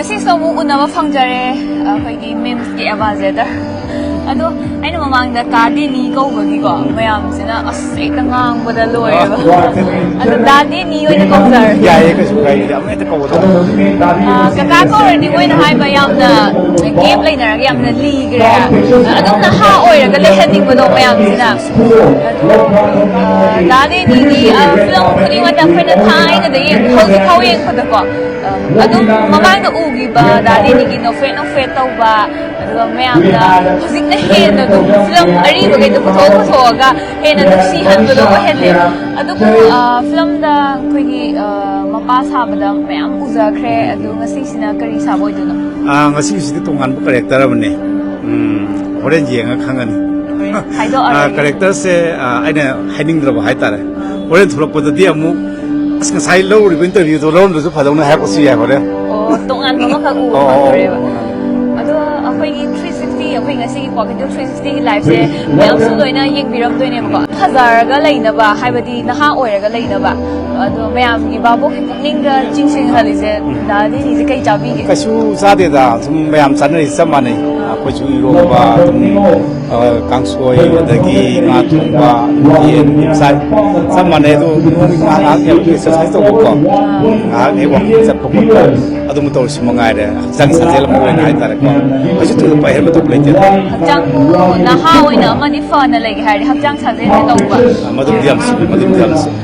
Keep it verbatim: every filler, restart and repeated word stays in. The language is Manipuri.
ꯁꯤꯁꯨ ꯑꯃꯨꯛ ꯎꯅꯕ ꯐꯪꯖꯔꯦ, ꯑꯩꯈꯣꯏꯒꯤ ꯃꯤꯝꯁꯀꯤ ꯑꯦꯕꯥꯖꯦꯗꯔ꯫ ꯑꯗꯣ ꯑꯩꯅ ꯃꯃꯥꯡꯗ ꯀꯥ ꯗꯦꯅꯤ ꯀꯧꯕꯒꯤꯀꯣ, ꯃꯌꯥꯝꯁꯤꯅ ꯑꯁ ꯍꯦꯛꯇ ꯉꯥꯡꯕꯗ ꯂꯣꯏꯔꯦꯕ꯫ ꯑꯗꯣ ꯗꯥ ꯗꯦꯅꯤ ꯑꯣꯏꯅ ꯀꯧꯖꯔꯒꯦ꯫ ꯌꯥꯏꯌꯦ, ꯀꯩꯁꯨ ꯀꯥꯏꯗꯦ, ꯑꯃ ꯍꯦꯛꯇ ꯀꯧꯕꯗ꯫ ꯑꯥ, ꯀꯀꯥ ꯀꯧꯔꯗꯤ ꯃꯣꯏꯅ ꯍꯥꯏꯕ ꯌꯥꯝꯅ ꯒꯦꯞ ꯂꯩꯅꯔꯒ ꯌꯥꯝꯅ ꯂꯤꯈ꯭ꯔꯦ, ꯑꯗꯨꯝ ꯅꯍꯥ ꯑꯣꯏꯔꯒ ꯂꯩꯍꯟꯅꯤꯡꯕꯗꯣ ꯃꯌꯥꯝꯁꯤꯅ꯫ ꯑꯗꯣ, ꯑꯥ, ꯗꯥ ꯗꯦꯅꯤꯒꯤ, ꯑꯥ, ꯐꯤꯂꯝ ꯈꯨꯗꯤꯡꯃꯛꯇ ꯑꯩꯈꯣꯏꯅ ꯊꯥꯏꯅꯗꯒꯤ ꯍꯧꯖꯤꯛ ꯐꯥꯎ ꯌꯦꯡꯕꯗꯀꯣ, ꯑꯗꯨꯝ ꯃꯃꯥꯡꯗ ꯎꯈꯤꯕ ꯗꯥ ꯗꯦꯅꯤꯒꯤ ꯅꯣꯛꯐꯦꯠ ꯅꯣꯛꯐꯦꯠ ꯇꯧꯕ, ꯑꯗꯨꯒ ꯃꯌꯥꯝꯅ ꯍꯧꯖꯤꯛꯅ ꯍꯦꯟꯅ ꯑꯗꯨꯝ ꯐꯤꯂꯝ ꯑꯔꯤꯕꯈꯩꯗꯣ ꯄꯨꯊꯣꯛ ꯄꯨꯊꯣꯛꯑꯒ ꯍꯦꯟꯅ ꯅꯨꯡꯁꯤꯍꯟꯕꯗꯣ ꯑꯣꯏꯍꯜꯂꯦ꯫ ꯑꯗꯨꯕꯨ, ꯑ, ꯐꯤꯂꯝꯗ ꯑꯩꯈꯣꯏꯒꯤ, ꯑ, ꯃꯄꯥ ꯁꯥꯕꯗ ꯃꯌꯥꯝ ꯎꯖꯈ꯭ꯔꯦ, ꯑꯗꯨ ꯉꯁꯤꯁꯤꯅ ꯀꯔꯤ ꯁꯥꯕ ꯑꯣꯏꯗꯣꯏꯅꯣ? ꯑ, ꯉꯁꯤꯁꯤꯗꯤ ꯇꯣꯉꯥꯟꯕ ꯀꯦꯔꯦꯛꯇꯔ ꯑꯃꯅꯦ꯫ ꯎꯝ, ꯍꯣꯔꯦꯟ ꯌꯦꯡꯉ ꯈꯪꯉꯅꯤ꯫ ꯍꯣꯔꯦꯟ ꯍꯥꯏꯗꯣꯛꯑꯔꯣꯏꯒꯦ꯫ ꯑ, ꯀꯦꯔꯦꯛꯇꯔꯁꯦ, ꯑ, ꯑꯩꯅ ꯍꯥꯏꯅꯤꯡꯗ꯭ꯔꯕ ꯍꯥꯏꯇꯥꯔꯦ꯫ ꯍꯣꯔꯦꯟ ꯊꯣꯛꯂꯛꯄꯗꯗꯤ ꯑꯃꯨꯛ, "ꯑꯁ, ꯉꯁꯥꯏ ꯂꯧꯔꯤꯕ ꯏꯟꯇꯔꯚꯤꯌꯨꯗꯣ ꯂꯧꯔꯝꯗ꯭ꯔꯁꯨ ꯐꯗꯧꯅꯦ" ꯍꯥꯏꯔꯛꯄꯁꯨ ꯌꯥꯏ ꯍꯣꯔꯦꯟ꯫ ꯑꯣ, ꯇꯣꯉꯥꯟꯕ ꯑꯃꯈꯛ ꯎꯕ ꯑꯣ, ꯑꯣ, ꯐꯪꯗꯣꯔꯦꯕ꯫ ꯑꯣ꯫ ꯑꯗꯣ ꯑꯩꯈꯣꯏꯒꯤ ꯊ꯭ꯔꯤ ꯁꯤꯛꯁꯇꯤ, ꯑꯩꯈꯣꯏ ꯉꯁꯤꯒꯤ ꯄꯣꯀꯦꯠ ꯊ꯭ꯔꯤ ꯁꯤꯛꯁꯇꯤꯒꯤ ꯂꯥꯏꯐꯁꯦ ꯃꯌꯥꯝꯁꯨ ꯂꯣꯏꯅ ꯌꯦꯡꯕꯤꯔꯝꯗꯣꯏꯅꯦꯕꯀꯣ꯫ ꯐꯖꯔꯒ ꯂꯩꯅꯕ, ꯍꯥꯏꯕꯗꯤ ꯅꯍꯥ ꯑꯣꯏꯔꯒ ꯂꯩꯅꯕ꯫ ꯑꯗꯣ ꯃꯌꯥꯝꯒꯤ ꯚꯥꯕꯣꯛꯀꯤ ꯄꯨꯛꯅꯤꯡꯗ ꯆꯤꯡꯁꯤꯟꯍꯜꯂꯤꯁꯦ, ꯗꯥ ꯗꯦꯅꯤꯁꯦ ꯀꯩ ꯆꯥꯕꯤꯒꯦ? ꯀꯩꯁꯨ ꯆꯥꯗꯦꯗ, ꯁꯨꯝ ꯃꯌꯥꯝ ꯆꯥꯅꯔꯤꯁꯦ ꯆꯞ ꯃꯥꯟꯅꯩ꯫ ꯑꯩꯈꯣꯏꯁꯨ ꯏꯔꯣꯝꯕ, ꯑꯗꯨꯝ, ꯑ, ꯀꯥꯡꯁꯣꯏ, ꯑꯗꯒꯤ ꯉꯥ ꯊꯣꯡꯕ, ꯌꯦꯟ ꯑꯗꯨꯝ ꯆꯥꯏ꯫ ꯆꯞ ꯃꯥꯟꯅꯩ꯫ ꯑꯗꯣ ꯉꯥꯏꯍꯥꯛ ꯉꯥꯏꯍꯥꯛ ꯑꯦꯛꯁꯔꯁꯥꯏꯁ ꯇꯧꯕꯀꯣ, ꯉꯥꯏꯍꯥꯛ ꯍꯦꯛ ꯋꯥꯀꯤꯡ ꯆꯠꯄ ꯈꯣꯠꯄ, ꯑꯗꯨꯝ ꯇꯧꯔꯤꯁꯤ ꯃꯉꯥꯏꯔꯦ꯫ ꯍꯛꯆꯥꯡ ꯁꯥꯖꯦꯜ ꯑꯃ ꯑꯣꯏꯅ ꯍꯥꯏꯇꯥꯔꯦꯀꯣ꯫ ꯀꯩꯁꯨ ꯊꯣꯏꯗꯣꯛꯄ ꯑꯍꯦꯟꯕ ꯇꯧꯕ ꯂꯩꯇꯦꯗ꯫ ꯍꯛꯆꯥꯡꯕꯨ ꯅꯍꯥ ꯑꯣꯏꯅ ꯑꯃꯗꯤ ꯐꯅ ꯂꯩꯒꯦ ꯍꯥꯏꯔꯗꯤ ꯍꯛꯆꯥꯡ ꯁꯥꯖꯦꯜꯗꯤ ꯇꯧꯕ꯫ ꯑ, ꯃꯗꯨꯝꯗꯤ ꯌꯥꯝ ꯆꯨꯝꯃꯤ, ꯃꯗꯨꯝꯗꯤ ꯌꯥꯝ ꯆꯨꯝꯃꯤ꯫